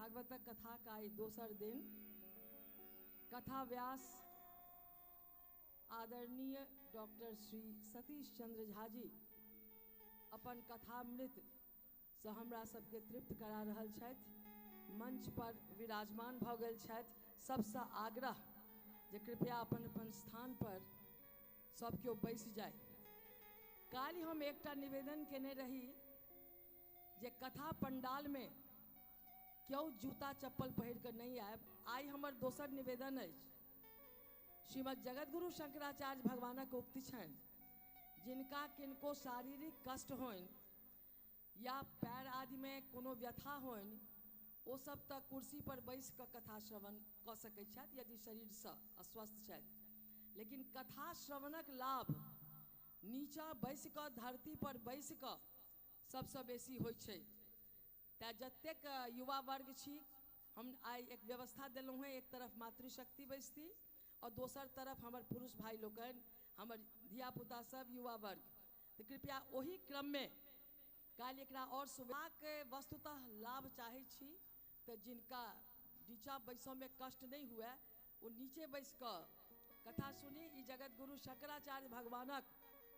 भागवतक कथाक आइ दोसर दिन कथा व्यास आदरणीय डॉक्टर श्री सतीश चंद्र झा जी अपन कथामृत सँ हमरा सबके तृप्त करा रहल छथि। मंच पर विराजमान भऽ गेल छथि। सबसँ आग्रह जे कृपया अपन अपन स्थान पर सब केओ बैसि जाय। काल्हि हम एकटा निवेदन केने रही जे कथा पंडालमे केओ जूता चप्पल पहिर कऽ नहि आयब। आइ हमर दोसर निवेदन अछि। श्रीमद जगतगुरु शंकराचार्य भगवानक उक्ति छनि, जिनका किनको शारीरिक कष्ट होइन या पैर आदिमे कोनो व्यथा होइन, ओ सब तऽ कुर्सी पर बैसि कऽ कथा श्रवण कऽ सकै छथि यदि शरीरसँ अस्वस्थ छथि, लेकिन कथा श्रवणक लाभ नीचाँ बैसि कऽ धरती पर बैसि कऽ सबसँ बेसी होइ छै। तैँ जतेक युवा वर्ग छी, हम आइ एक व्यवस्था देलहुँ हेँ, एक तरफ मातृशक्ति बैसती आओर दोसर तरफ हमर पुरुष भाइ लोकनि, हमर धियापुता सब, युवा वर्ग। तऽ कृपया ओहि क्रममे काल्हि एकरा आओर सुविधाके वस्तुतः लाभ चाहै छी तऽ जिनका नीचाँ बैसऽमे कष्ट नहि हुए ओ नीचे बैसि कऽ कथा सुनी। ई जगतगुरु शंकराचार्य भगवानक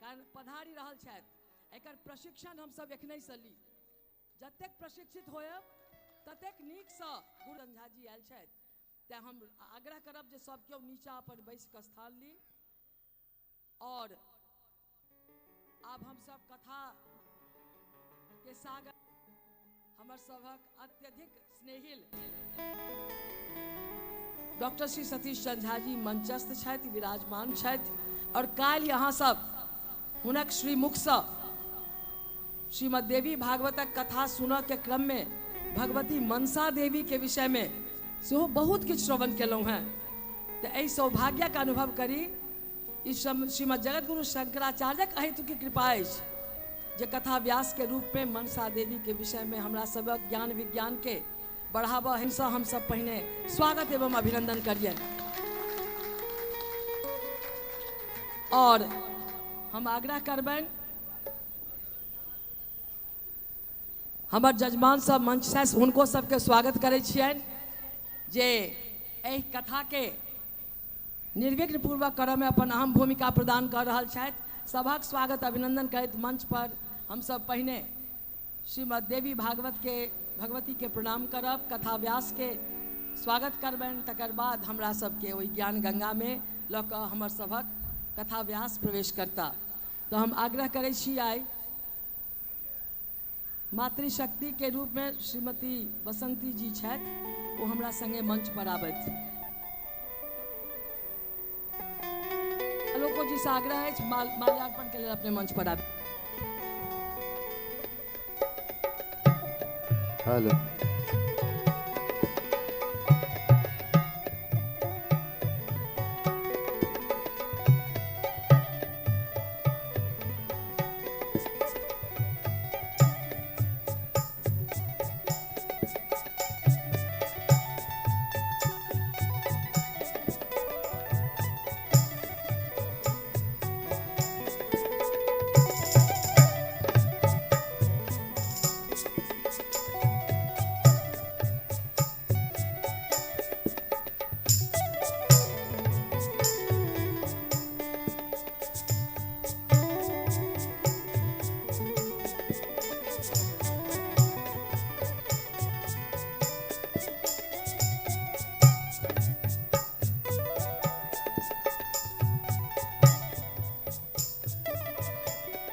कारण पधारि रहल छथि, एकर प्रशिक्षण हमसब एखनहिसँ ली। जतेक प्रशिक्षित होयब ततेक नीकसँ गुरु झा जी आयल छथि। तैँ हम आग्रह करब जे सब केओ नीचाँ अपन बैसि कऽ स्थान ली। और आब हम सब कथा के सागर हमर सभक अत्यधिक स्नेहिल डॉक्टर श्री सतीश चंद्र झा जी मंचस्थ छथि, विराजमान छथि। और काल्हि अहाँ सब हुनक श्रीमुखसँ श्रीमद देवी भागवतक कथा सुनऽ के क्रम में भगवती मनसा देवी के विषय में सेहो बहुत किछु श्रवण केलहुँ हेँ। तऽ एहि सौभाग्यक अनुभव करी। ई श्रीमद जगतगुरु शंकराचार्यक अहेतुकी कृपा अछि जे कथा व्यास के रूप में मनसा देवी के विषय में हमरा सबक ज्ञान विज्ञान के बढ़ावा हिंसा हम सब पहिने स्वागत एवं अभिनंदन करियनि। और हम आग्रह करबनि हमर जजमान सब मंच से हुनको सबके स्वागत करै छियनि जे एहि कथा के निर्विघ्न पूर्वक करऽ में अपन अहम भूमिका प्रदान कऽ रहल छथि। सभक स्वागत अभिनंदन करैत मंच पर हम सब पहिने श्रीमद देवी भागवत के भगवती के प्रणाम करब, कथा व्यास के स्वागत करबनि, तकर बाद हमरा सबके ओहि ज्ञान गंगा में लऽ कऽ हमर सभक कथा व्यास प्रवेश करता। तऽ हम आग्रह करै छी आइ मातृशक्ति के रूप में श्रीमती बसंती जी छथि, ओ हमरा संगे मंच पर आबथि। आलोको जी से आग्रह अछि माल्यार्पण के लेल अपने मंच पर आबि। हेलो।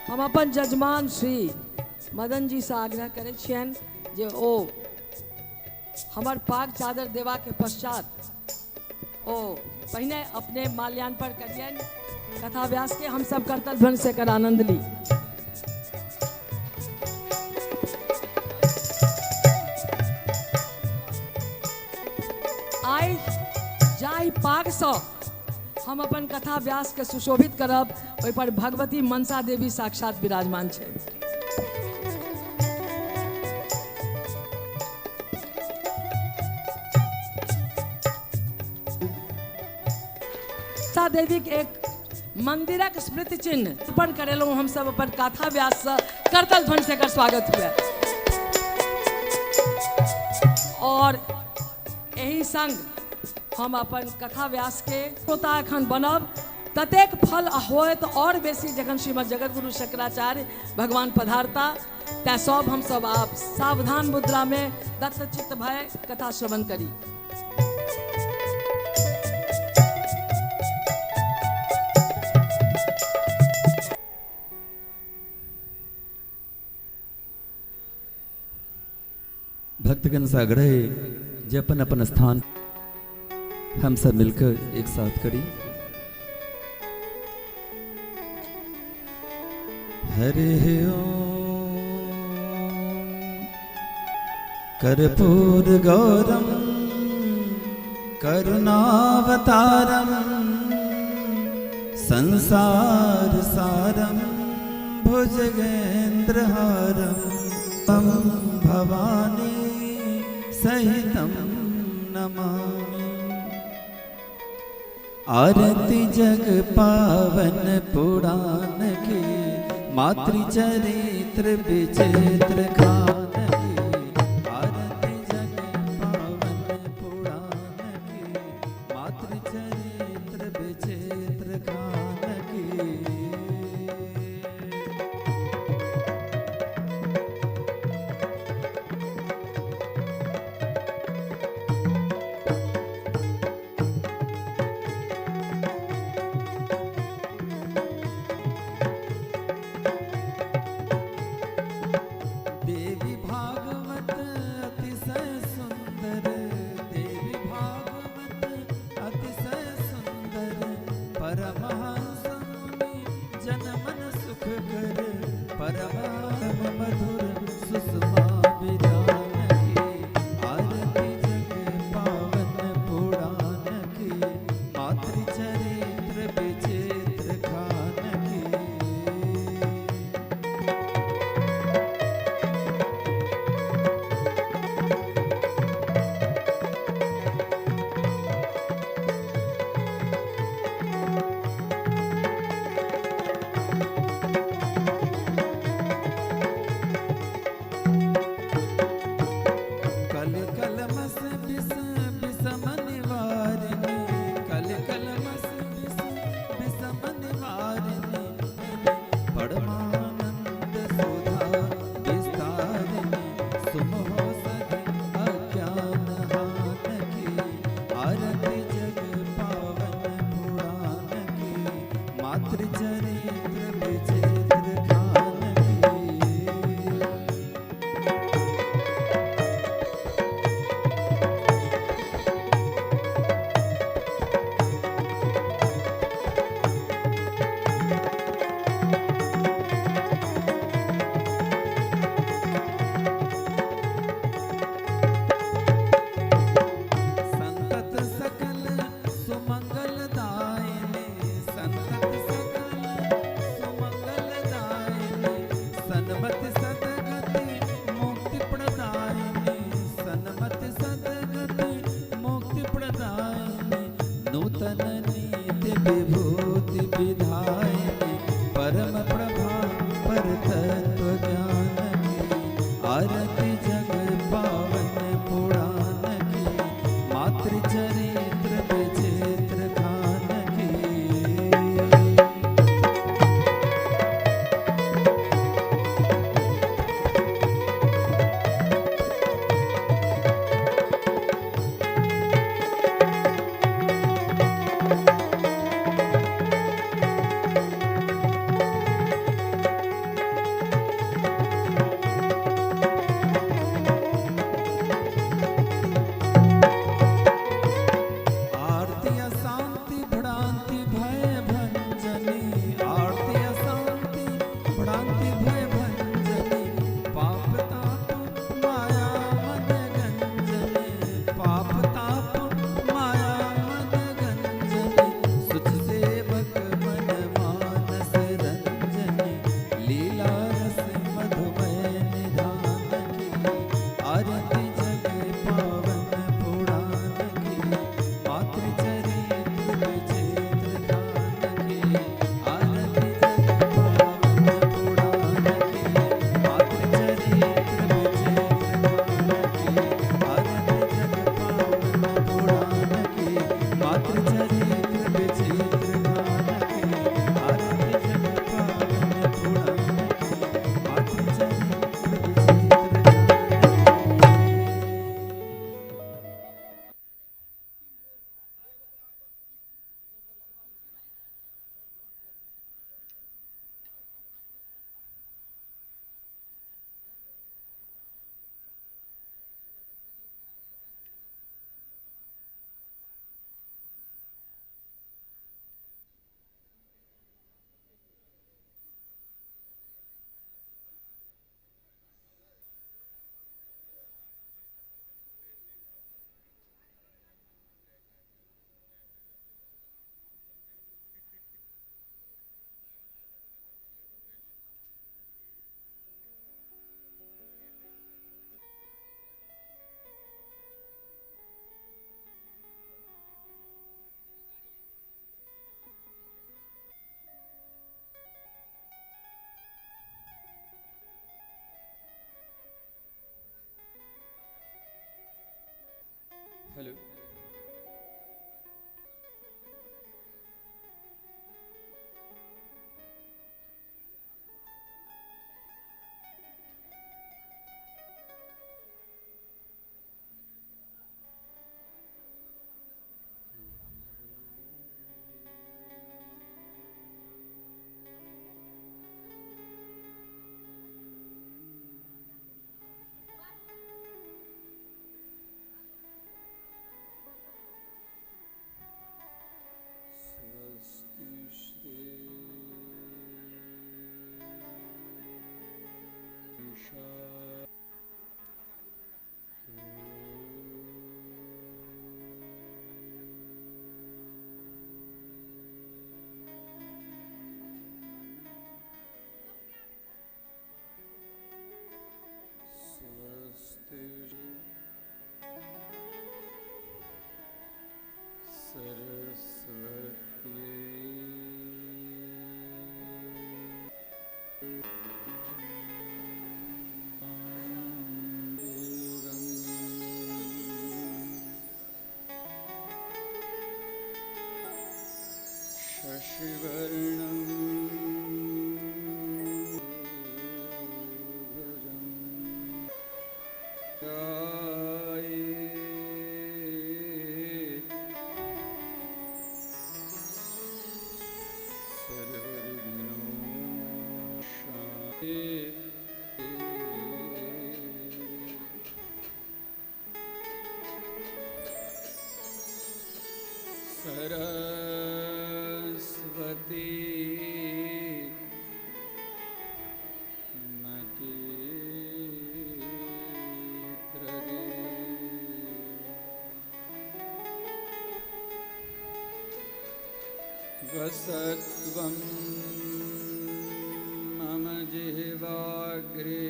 हम अपन जजमान श्री मदन जी से आग्रह करै छियनि जे ओ हमर पाग चादर देबाके पश्चात ओ पहिने अपने माल्यार्पण करियनि कथा व्यास के। हम सब करतल ध्वनि से एकर आनंद ली। आइ जाहि पागसँ हम अपन कथा व्यास के सुशोभित करब ओहि पर भगवती मनसा देवी साक्षात विराजमान छथि। मनसा देवी के एक मंदिरक स्मृति चिन्ह अर्पण करेलहुँ हम सब अपन कथा व्यास से करतल ध्वनि से एकर स्वागत हुए। और एहि संग हम अपन कथा व्यास के श्रोता एखन बनब ततेक फल होयत और बेसी जखन श्रीमद जगतगुरु शंकराचार्य भगवान पधारता। तैं सब हमसब आब सावधान मुद्रा में दत्तचित्त भय कथा श्रवण करी। भक्तगण से आग्रह है जे अपन अपन स्थान हम सब मिलकर एक साथ करी। हरि ओम। कर्पूर गौरम करुणावतारम संसार सारम भुजगेंद्रहारम तम भवानी सहितं नमामि। आरती जग पावन पुराण की, मातृचरित्र विचित्र खान की। आरती जग पावन पुराण की, मातृचरित्र विचित्र खान की। देवी भागवत अतिशय सुंदर, देवी भागवत अतिशय सुंदर, परमहंस मुनि जन मन सुख कर, परम मधुर सुषमा विधान की। आरती जग पावन पुराण की, मातृचरित्र विचित्र खान की। कल कलमस विष विषम निवारिणी, कल कलमस विष विषम निवारिणी, परमानंद सुधा विस्तारिणी, सुमहो सद अज्ञान हान की। आरती जग पावन पुराण की, मातृचरित्र विचित्र खान की। संतत सकल सुमंगल दायिनी, संतत सकल सुमंगल दायिनी, सन्मति सदगति मुक्ति प्रदायिनी, सन्मति सदगति मुक्ति प्रदायिनी, नूतन नीति विभूति विधायिनी, परम प्रभा पर तत्व ज्ञान की। आरती जग पावन पुराण की, मातृचरित्र विचित्र खान की। हेलो। स्वस्ति श्री ईशा। स्वस्ति सरस्वती। शशिवर्णं भुजं ध्यायेत् सर्वविघ्नोशान्ते। सरस्वती मति प्रदे। वसत्वं मम जिह्वाग्रे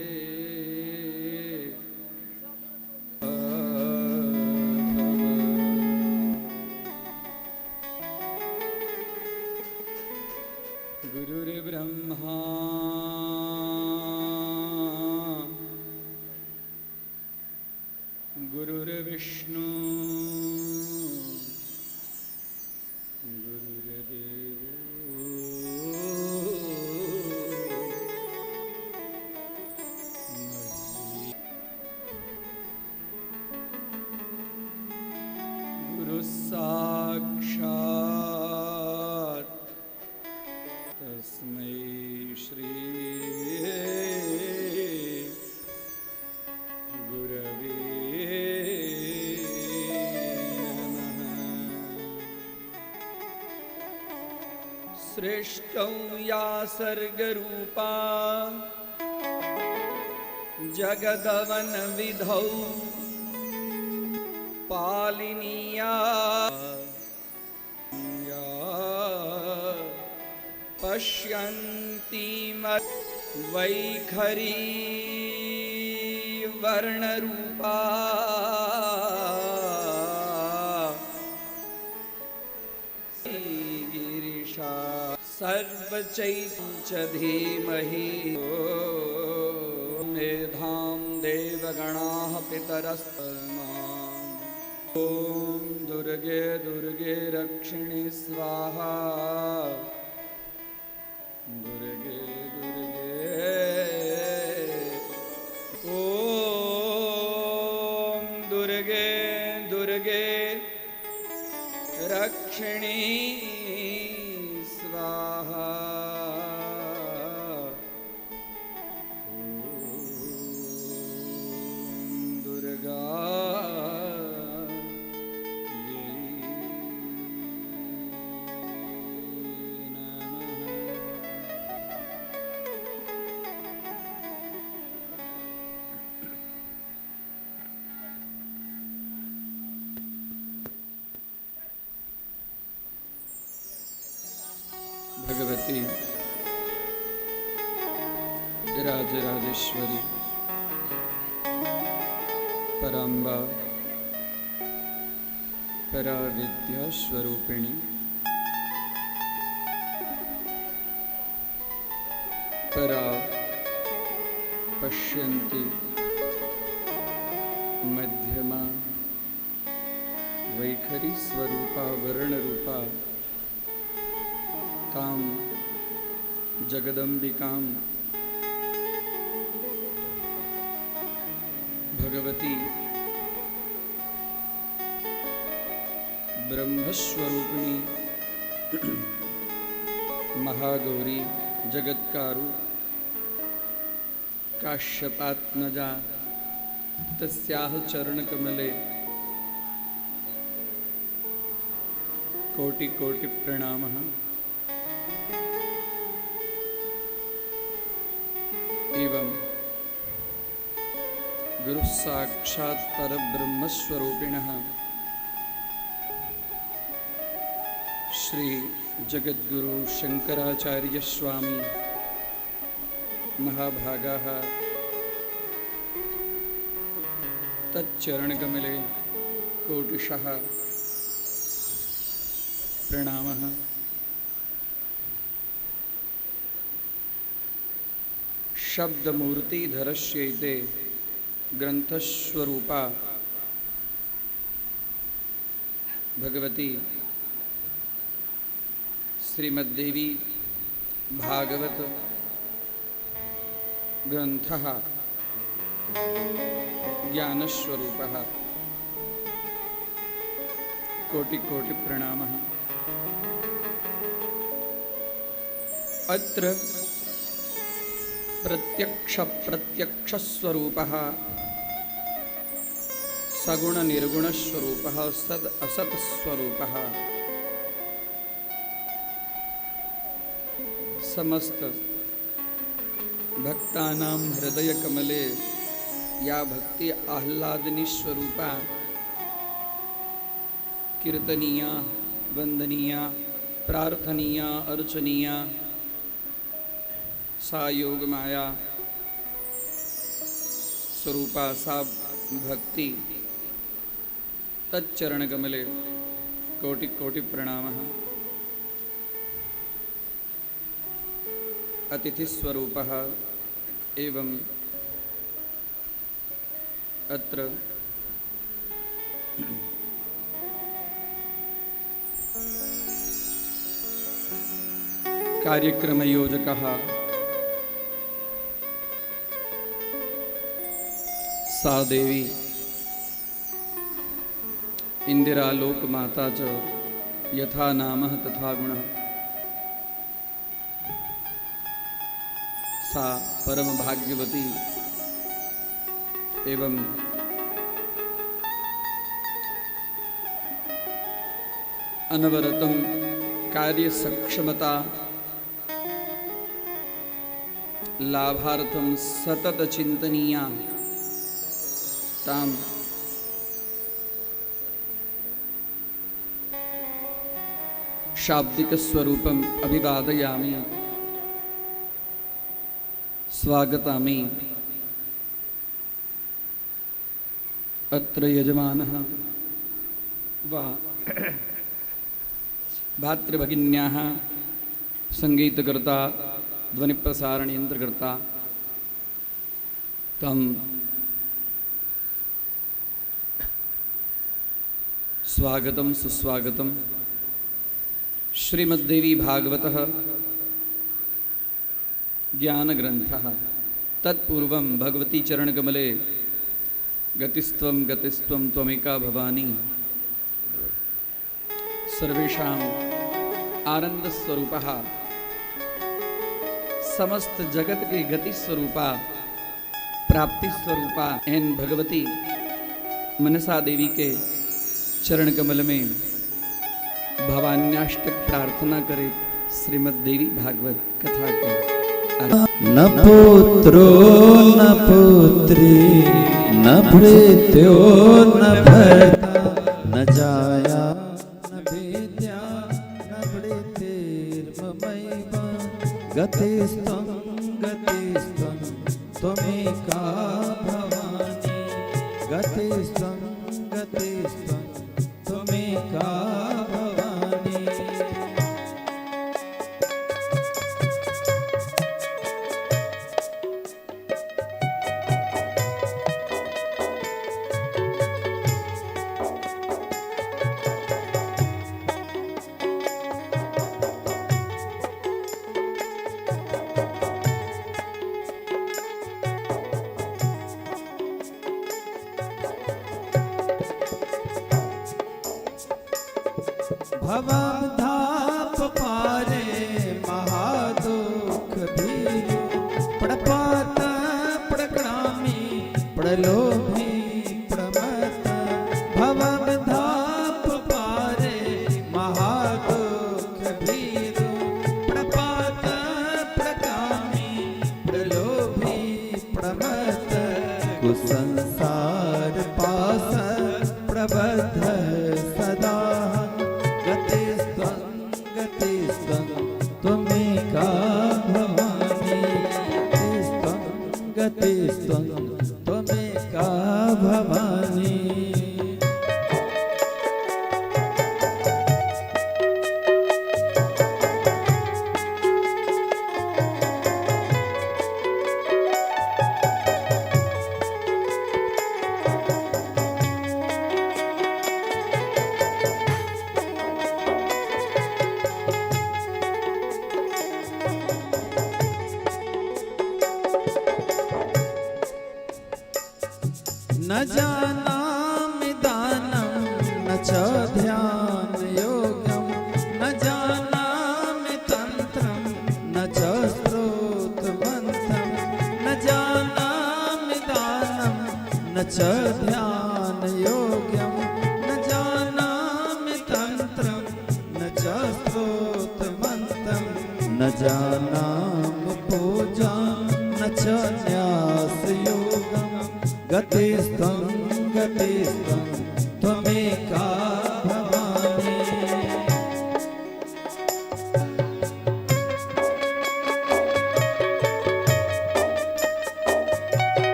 गुरुर्ब्रह्मा गुरुर्विष्णु गुरुर्देवो गुरु साक्षात् तस्मै श्री गुरवे नमः। सृष्टौ या सर्गरूपा जगदवनविधौ पालिनीया या पश्यन्ति वैखरी वर्णरूपा गिरिशा सर्वचैतन्य च धीमहि मेधां देवगणाः पितरस्तमाम्। ॐ दुर्गे दुर्गे रक्षिणि स्वाहा। दुर्गे दुर्गे ॐ दुर्गे दुर्गे रक्षिणि स्वाहा। ॐ दुर्गा नमः। भगवती राजराजेश्वरी पराम्बा पराविद्या स्वरूपिणी परा पश्यन्ति मध्यमा वैखरी स्वरूपा वर्ण रूपा ताम जगदंबिकां भगवती ब्रह्मस्वरूपिणी महागौरी जगत्कारु काश्यपात्मजा तस्याः चरणकमले कोटि कोटि प्रणामः। एवं गुरु साक्षात् परब्रह्मस्वरूपिणः श्री जगद्गुरु शंकराचार्य स्वामी महाभागाः तच्चरणकमले कोटिशः प्रणामः। शब्दमूर्तिधरस्यैते ग्रंथस्वरूपा भगवती श्रीमद्देवी भागवत ग्रंथः ज्ञानस्वरूपः कोटि कोटि प्रणामः। अत्र प्रत्यक्ष प्रत्यक्षस्वरूपः सगुण निर्गुणस्वरूपः सद असत स्वरूपः समस्त भक्तानां हृदय कमले या भक्ति आह्लादिनी स्वरूपा कीर्तनीया वंदनीया प्रार्थनीया अर्चनीया सा योग माया स्वरूपा सा भक्ति तच्चरणकमले कोटि कोटि प्रणामः। अतिथिस्वरूपः एवं अत्र कार्यक्रमयोजकः सा देवी इंदिरा लोकमाता च यथा नामः तथा गुणः सा परम भाग्यवती एवं अनवरतं कार्य सक्षमता लाभार्थं सतत चिंतनीया ताम शाब्दिक स्वरूपम अभिवादयामि स्वागतामि। अत्र यजमानः वा भातृभगिन्याः संगीतकर्ता ध्वनिप्रसारणयन्त्रकर्ता तं स्वागतं सुस्वागतं। श्रीमद्देवी भागवतः ज्ञानग्रन्थः। तत्पूर्वं भगवती चरणकमले गतिस्त्वं गतिस्त्वं त्वमेका भवानी सर्वेषाम् आनंदस्वरूपः समस्त जगत के गति स्वरूपा प्राप्ति स्वरूपा एन भगवती मनसा देवी के चरण कमल में भवान्याष्टक प्रार्थना करे श्रीमद् देवी भागवत कथा के। न पुत्रो न पुत्री न भृत्यो न भर्ता न जाया न विद्या न भृतिर्ममैव गतिस्त्वं गतिस्त्वं त्वमेका भवानी गतिस्त्वं गतिस्त्वं त्वमेका भवानी। भवधाप पारे महादुख भीरु प्रपात प्रक्रामी प्रलोभी प्रमत भवधाप पारे महादुख भीरु प्रपात प्रकामी प्रलोभी प्रमत कुसंसार पास प्रबद्ध सदा गतिस्त्वं गतिस्त्वं त्वमेका भवानी गतिस्त्वं गतिस्त्वं त्वमेका भवानी। न जानामि दानं न च ध्यानयोगं न जानामि तन्त्रं न च स्तोत्रमन्त्रं न जानामि दानं न च ध्यानयोगं न जानामि तन्त्रं न च स्तोत्रमन्त्रं न जानामि पूजां न च न्यासयोगं गतिस्त्वं गतिस्त्वं त्वमेका भवानी।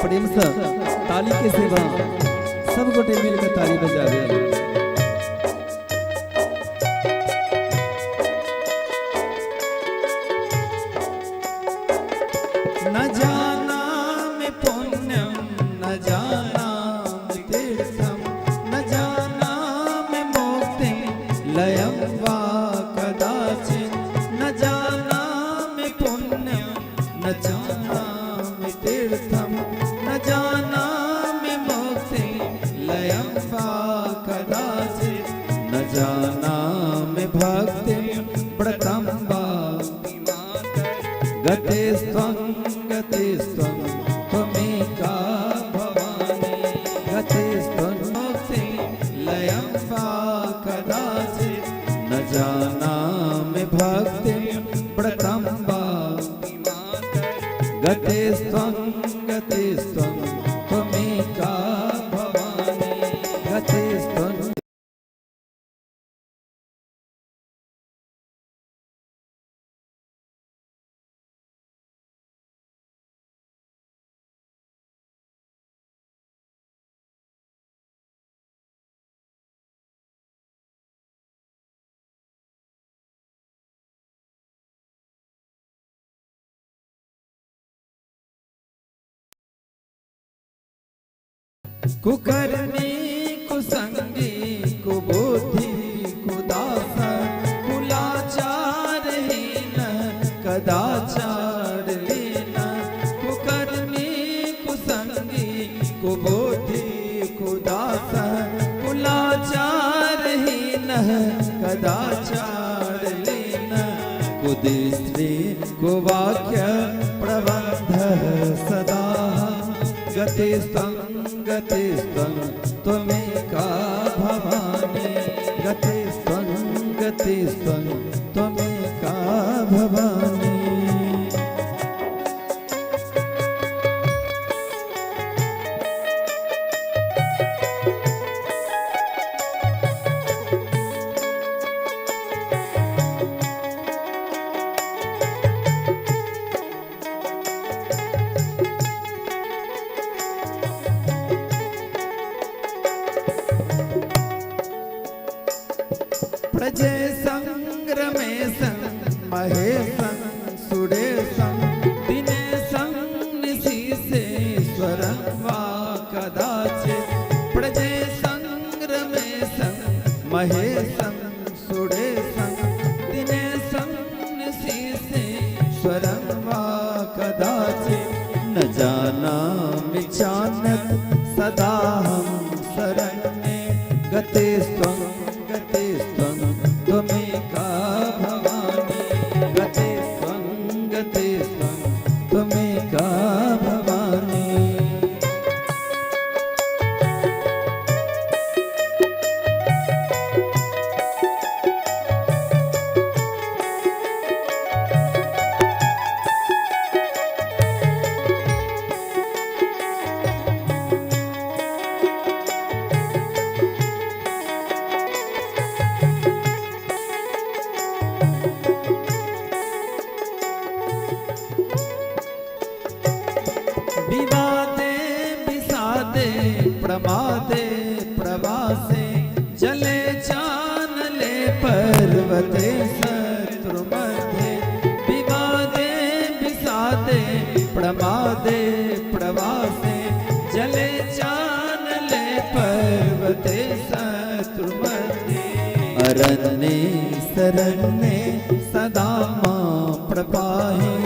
प्रेम से ताली के सेवा सब गोटे मिलकर ताली बजावे। न जानामि पुण्यं न जानामि तीर्थं न जानामि मुक्तिं लयं वा कदाचित् न जानामि पुण्यं न जानामि तीर्थं न जानामि मुक्तिं लयं वा कदाचित् न जानामि भक्तिं व्रतं वा गतिस्त्वं गतिस्त्वं त्वमेका भवानी गतिस्त्वं मुक्तिं लयं वा कदाचित् न जानामि भक्तिं व्रतं वा गतिस्त्वं गतिस्त्वं त्वमेका भवानी गतिस्त्वं। कुकर्मी कुसंगी कुबुद्धि कुदास कुलाचारहीन कदाचार लीन कुकर्मी कुसंगी कुबुद्धि कुदास कुलाचारहीन कदाचार लीन कुदिस्त्री कुवाक्य प्रबंध सदा गतिस्त्वं गतिस्त्वं त्वमेका भवानी गतिस्त्वं गतिस्त्वं त्वमेका भवानी। प्रजेशं रमेशं महेशं सुरेशं दिनेशं निशिशेश्वरं वा कदाचित् प्रजेशं रमेशं महेशं सुरेशं दिनेशं निशिशेश्वरं वा कदाचित् न जानामि चान्यत् सदाहं शरण्यं। प्रमादे प्रवासे जले चानले पर्वते शत्रु मध्ये विवादे विषादे प्रमादे प्रवासे जले चानले पर्वते शत्रु मध्ये अरण्ये शरण्ये सदा मां प्रपाहि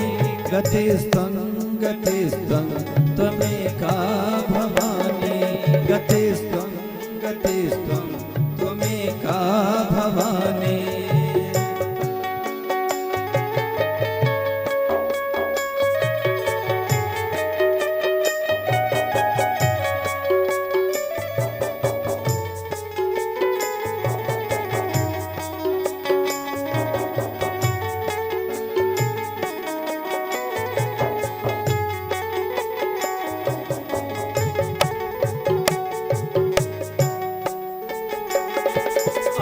गतिस्त्वं गतिस्त्वं त्वमेका भवानी गतिस्त्वं गतिस्त्वं त्वमेका भवानी।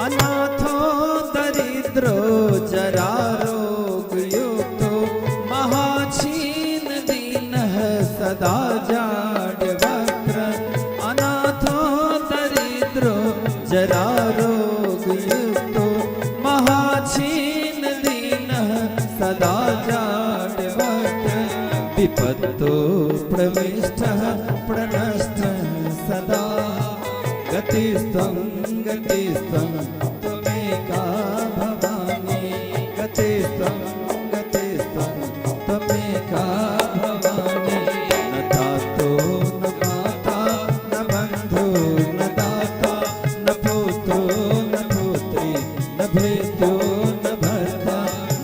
अनाथो दरिद्रो जरा रोग युक्तो महाक्षीण दीनः सदा जाड्य वक्त्र। अनाथो दरिद्रो जरा रोग युक्तो महाक्षीण दीनः सदा जाड्य वक्त्र। विपत्तो प्रविष्टः प्रणष्टः सदा गतिस्त्वं गतिस्त्वं त्वमेका भवानी गतिस्त्वं गतिस्त्वं त्वमेका भवानी। न तातो न माता न बन्धु न दाता न पुत्रो न पुत्री न भृत्यो न भर्ता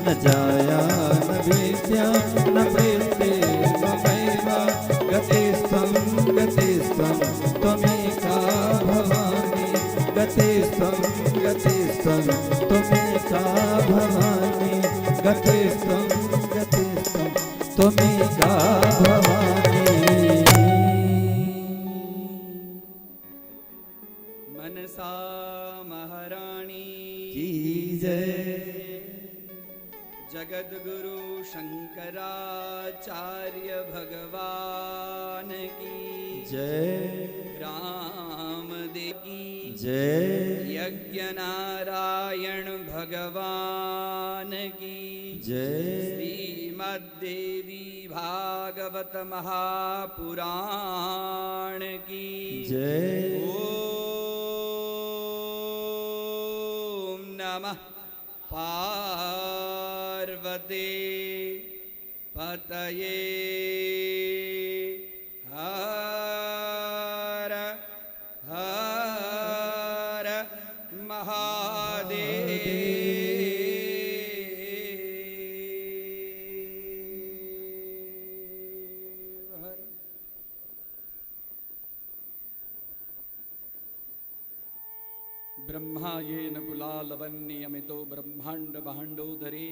न जाया न विद्या न वृत्तिर्ममैव गतिस्त्वं गतिस्त्वं त्वमेका भवानी गतिस्त्वं गतिस्त्वं त्वमेका भवानी गतिस्त्वं गतिस्त्वं त्वमेका भवानी। मनसा महारानी की जय। जगद्गुरु शंकराचार्य भगवान की जय। रामदेव की जय। यज्ञ नारायण भगवान की जय। श्रीमद्देवी भागवत महापुराण की जय। ओम नमः पार्वती पतये हर हर महादेव। हर। ब्रह्मा येन कुलालवन्नियमितो ब्रह्मांड भाण्डोदरे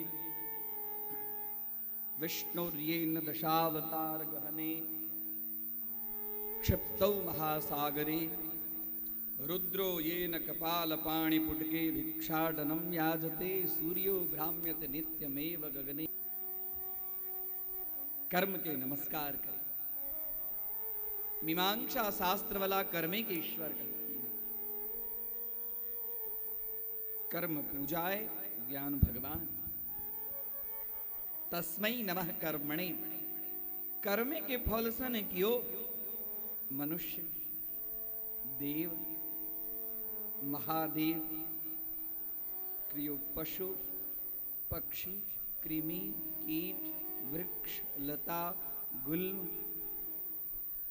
विष्णुर्येन दशावतार गहने क्षिप्तौ महासागरे रुद्रो येन कपालपाणिपुटके भिक्षाटनं याजते सूर्यो भ्राम्यते नित्यमेव गगने। कर्म के नमस्कार करें। मीमांसा शास्त्र वाला कर्मे के ईश्वर कहती है। कर्म पूजाए ज्ञान भगवान। तस्मै नमः कर्मणे। कर्मे के फल सन कियो मनुष्य देव महादेव क्रियो पशु पक्षी कृमि कीट वृक्ष लता गुल्म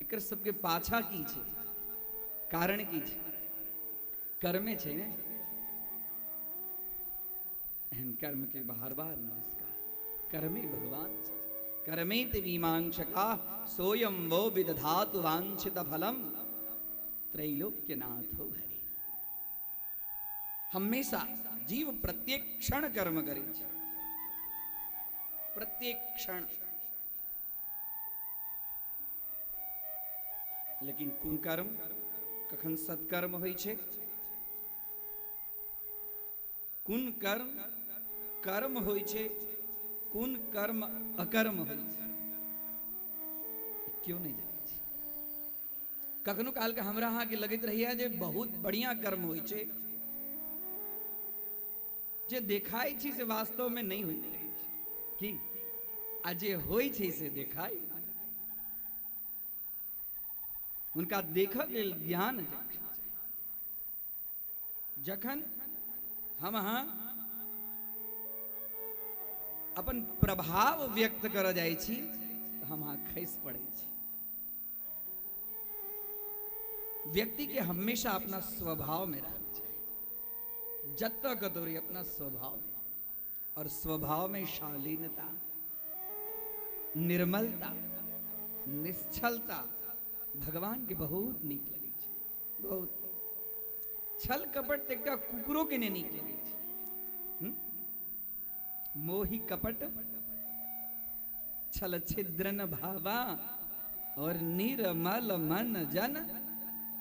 एकर सबके पाछा की छे, कारण की छे, कर्मे छे ने। एहन कर्म के बार बार नमस्कार। कर्मे भगवान छे। कर्मेति मीमांसका सोयं वो विदधातु वांछित फलम त्रैलोक्यनाथो हरि। हमेशा जीव प्रत्येक क्षण कर्म करे छे, प्रत्येक क्षण। लेकिन कोन कर्म कखन सत्कर्म होई छे, कोन कर्म कर्म होई छे, कोन कर्म अकर्म होई छे, क्यों नहीं जाने छे। कखनो कालके हमरा अहाँके लगैत रहैया जे बहुत बढ़िया कर्म होइ छै, जे देखाइ छी से वास्तवमे नहि होइत रहै छै की, आ जे होइ छै से देखाइ। हुनका देखऽ के लेल ज्ञान जखन हम अहाँ अपन प्रभाव व्यक्त करऽ जाइ छी तऽ हम अहाँ खसि पड़ै छी। व्यक्ति के हमेशा अपना स्वभाव में रहना चाहिए, जतऽ कतौ रही अपना स्वभाव में, और स्वभाव में शालीनता, निर्मलता, निश्चलता भगवान के बहुत नीक लगे छै, बहुत। छल कपट तऽ एकटा कुकुरो के नहि नीक लगे छै। मोहि कपट छल छिद्र न भावा और निर्मल मन जन,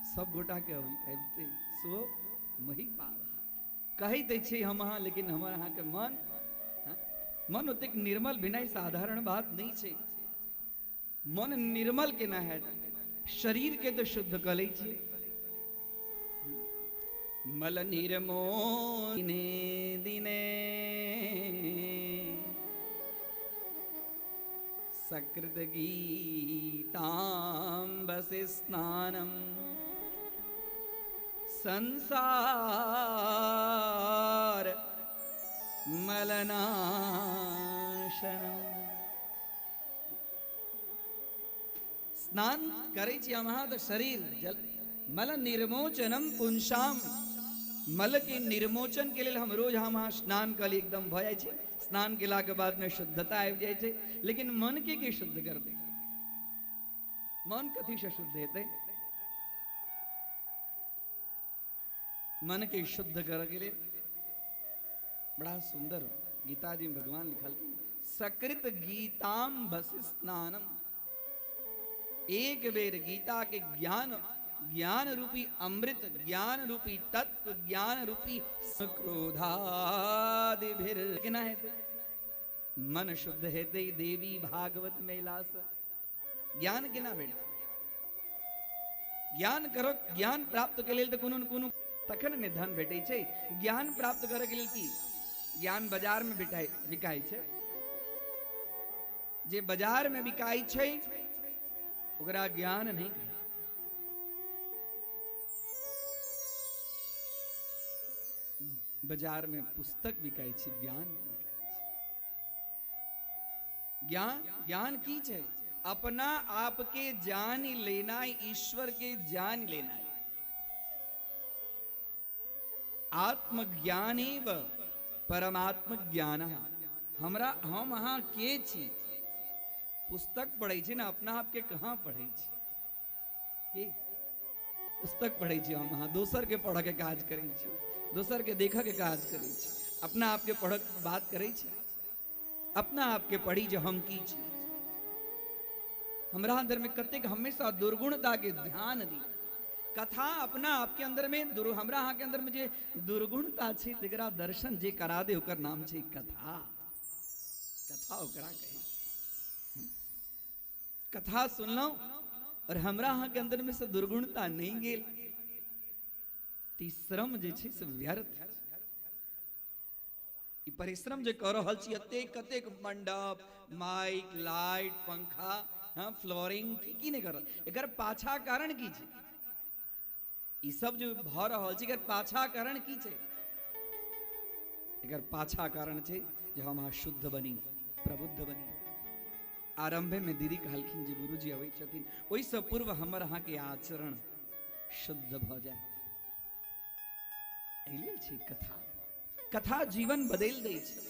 सब गोटा के अबिते सो मोहि पावा। कहि दै छी हम अहाँ, लेकिन हमर अहाँके मन, हाँ? मन ओतेक निर्मल भेनाइ साधारण बात नहि छै। मन निर्मल केना हैत? शरीर के तऽ शुद्ध कऽ लै छियै। मल निर्मो दिने दिने सकृत गीताम्बसि स्नानम संसार मलनाशनम। स्नान करै छी हम अहाँ तऽ शरीर जल मल निर्मोचनम पुंसाम, मल के निर्मोचन के लेल हम रोज हम अहाँ स्नान कऽ ली, एकदम भऽ जाइ छै। स्नान केलाके बादमे शुद्धता आबि जाइ छै, लेकिन मन के के शुद्ध करतै? मन कथीसँ शुद्ध हेतै? मन के शुद्ध करऽ के लेल बड़ा सुंदर गीता जी में भगवान लिखल, सकृत गीताम भस स्नानम। एक बेर गीता के ज्ञान, ज्ञान रूपी अमृत, ज्ञान रूपी तत्व, ज्ञान रूपी क्रोधादि केना हेतै? मन शुद्ध हेतै देवी भागवत मेला से। ज्ञान केना भेटतै? ज्ञान करो, ज्ञान प्राप्त के लेल तऽ कोनो ने कोनो तखन ने धन भेटै छै। ज्ञान प्राप्त करऽ के लेल की? ज्ञान बाजार में बिकाइ छै। जे बाजार में बिकाइ छै ओकरा ज्ञान नहि कहै। बाजार में पुस्तक बिकाइ छै, ज्ञान नहि बिकाइ छै। ज्ञान, ज्ञान की छै? अपना आप के जान लेना, ईश्वर के जान लेना। आत्मज्ञान एव परमात्म ज्ञान। हमरा हम अहाँ के छी? पुस्तक पढ़ै छी ने, अपना आप के कहाँ पढ़ै छी? की पुस्तक पढ़ै छी हम अहाँ? दोसर के पढ़ऽ के काज करै छी, दोसर के देखऽ के काज करै छी, अपना आप के पढ़ऽ के बात करै छी? अपना आप के पढ़ी जे हम की छी, हमरा अंदर में कतेक हमेशा दुर्गुणता के ध्यान दी। कथा अपना आप के अंदर में दुर्, हमरा अहाँ के अंदर में जे दुर्गुणता छै तकरा दर्शन जे करा दे ओकर नाम छै कथा। कथा ओकरा कहै। कथा सुनलहुँ और हमरा अहाँ के अंदर में से दुर्गुणता नहीं गेल, त ई श्रम जे छै से व्यर्थ। ई परिश्रम जे कऽ रहल छी, एतेक कतेक मंडप, माइक, लाइट, पंखा, हाँ, फ्लोरिंग, की की नहि कर रहल, एकर पाछा कारण की छै? ई सब जे भऽ रहल छै एकर पाछा कारण की छै? एकर पाछा कारण छै जे हम अहाँ शुद्ध बनी, प्रबुद्ध बनी। आरंभे में दीदी कहलखिन जे गुरुजी अबै छथिन, ओहिसँ पूर्व हमर अहाँके आचरण शुद्ध भऽ जाय, एहि लेल छै कथा। कथा जीवन बदलि दै छै,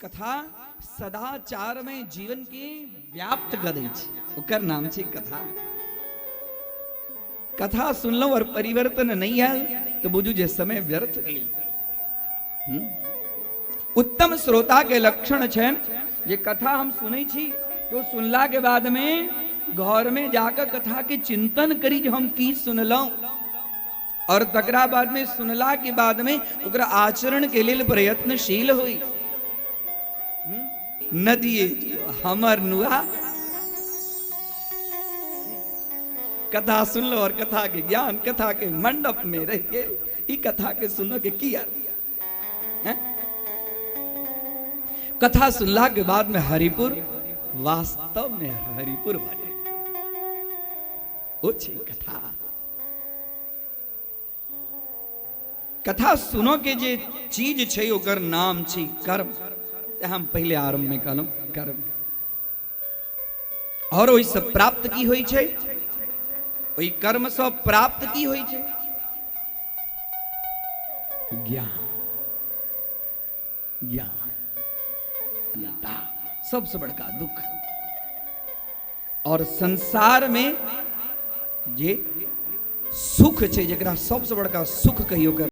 कथा सदाचारमय जीवन के व्याप्त कऽ दै छै, ओकर नाम छै कथा। कथा सुनलहुँ और परिवर्तन नहि आयल तऽ बुझू जे समय व्यर्थ गेल। उत्तम श्रोता के लक्षण छनि जे कथा हम सुनै छी तो सुनला के बाद में घर में जाकर कथा के चिंतन करी जे हम की सुनलहुँ, और तकरा बाद में सुनला के बाद में ओकरा आचरण के लेल प्रयत्नशील होई। नदिए हमर नुआ कथा सुनलो और कथा के ज्ञान कथा के मंडप में रह गेल, ई कथा के सुनऽ के की अर्थ हैं? कथा सुनला के बाद में हरिपुर वास्तव में हरिपुर भऽ जाए, ओ छै कथा। कथा सुनो के जे चीज छै ओकर नाम छै कर्म। ते हम पहिले आरंभ में कहलहुँ कर्म। और ओहिसँ प्राप्त की होइ छै? ओहि कर्मसँ प्राप्त की होइ छै? ज्ञान। ज्ञान अनंता सबसे बड़का दुख। और संसार में जे सुख छै, जकरा सबसे बड़का सुख कहियो कर